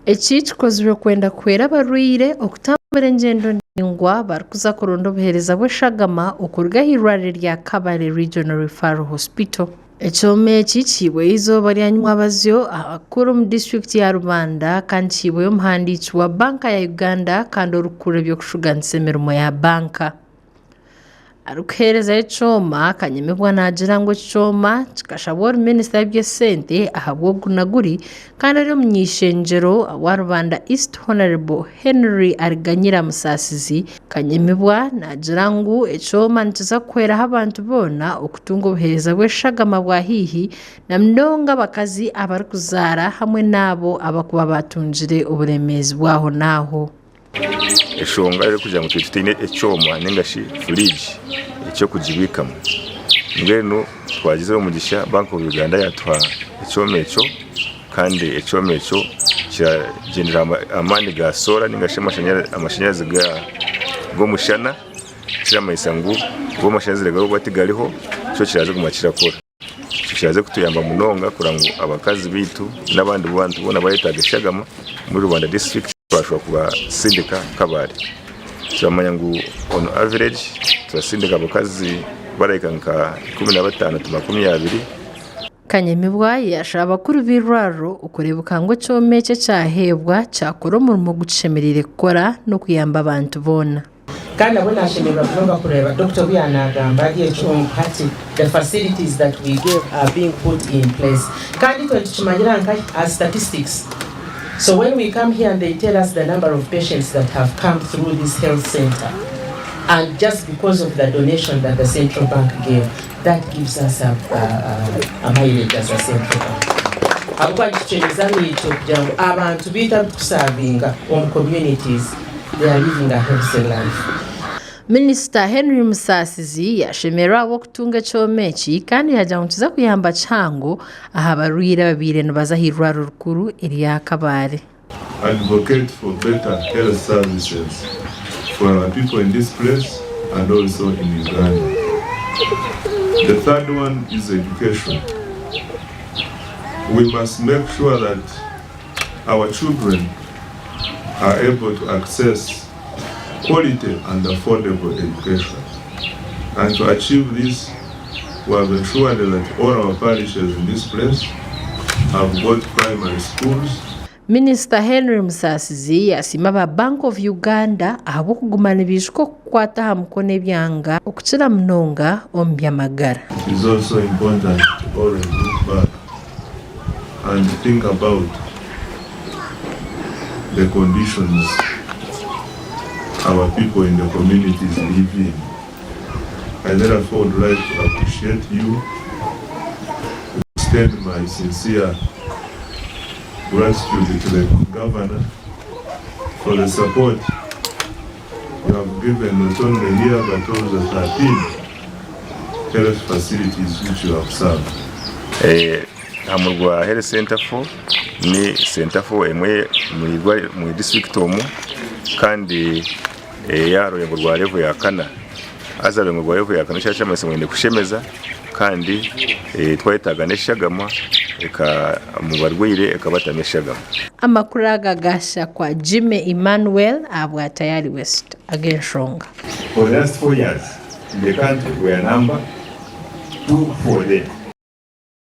Eki kikozirwe kwenda kuhwera abarwaire okutambura engyendo ndaingwa barikuza kuronda obuheereza bw'eshagama okuruga aha irwariro rya Kabale Regional Referral Hospital. Ekyoma eki kihairweyo eizooba rya nyimwabazyo ahakuru omu disiturikiti ya Rubanda kandi kihairweyo omuhandiiki wa banka ya Uganda kandi orikukurira eby'okushuganisa emirimo ya banka. Arikuheerezayo ekyoma, Kanyamibwa naagira ngu eki kyoma kikashabwa ori minisita w'eby'esente ahabw'ogu na guri kandi ari omuny'eishengyero owa Rubanda East Hon. Henry Ariganyira Musasizi. Kanyamibwa naagira ngu ekyoma nikiza kuhweraho abantu boona okutunga obuheereza bw'eshagama bwa haihi na munonga abakazi abarikuzaara hamwe n'abo abarikuba baatungire oburemeezi bw'aho n'aho. Enshonga erikugira ngu twine tutaine ekyoma ninga shi furiigi eky'okugibiikamu. Mbwenu twagizire omugisha Bank of Uganda yatuha ekyoma ekyo kandi ekyoma ekyo kiragyendera aha maani ga soora ninga shi amashanyarazi g'omushana kiramanyisa ngu obu amashanyarazi garikuba tigariho kyo kiraza kuguma kirakora. Kiraza kutuyamba munonga kureba ngu abakazi baitu n'abandi bantu boona abaretaaga eshagama omuri Rubanda disiturikiti twashobora kubasindika Kabale. Turamanya ngu on average turasindika abakazi barahika nka 15 to 20. Kanyamibwa yaashaba abakuru b'eirwariro okureebeka ngu ekyoma eki ekyaheebwa kyakora omurimo ogu kishemereire kukora n'okuyamba abantu boona. Kandi nabwo nashemererwa munonga kureeba Dokita obu yaanagamba ari ekyo ngu hati the facilities that we gave are being put in place. Kandi itwe nitukimanyira nkahi? Aha statistics. So when we come here and they tell us the number of patients that have come through this health centre and just because of the donation that the central bank gave, that gives us a, a, a, a mileage as a central bank. Ahabw'okuba nikitukyemeza naitwe kugira ngu abantu baitu abu tukusavinga omu communities They are living a healthy life. Minisita Henry Musaasizi yashemererwa ahabw'okutunga ekyoma eki kandi yaagira ngu nikiza kuyamba kihango aha barwaire ababaire nibaza aha irwariro rikuru erya Kabale. Advocate for better health services for our people in this place and also in Uganda. The third one is education. We must make sure that our children are able to access quality and affordable education. And to achieve this, we have ensured that all our parishes in this place have got primary schools. Minisita Henry Musaasizi yasiima aba Bank of Uganda ahabw'okuguma nibaijuka okukwata aha mukono ebyanga okukira munonga omu by'amagara. It is also important to always look back and think about the conditions our people in the communities live in. I therefore would like to appreciate you, extend my sincere gratitude to the governor for the support you have given not only here but also 13 health facilities which you have served. Aha murwa Health Centre 4 ni Centre 4 emwe omu disiturikiti omu kandi ey'aha rurengo rwa level ya kana. Haza aha rurengo rwa level ya kana ekiraba kiramanyisa ngu baine kushemeza kandi twayetaaga n'eshagama omu barwaire ekabatamu eshagama. Amakuru aga gashakwa Jimmy Emmanuel ahabwa Tayari West. Ag'enshonga. For the last 4 years in the country we are number 2 4 there.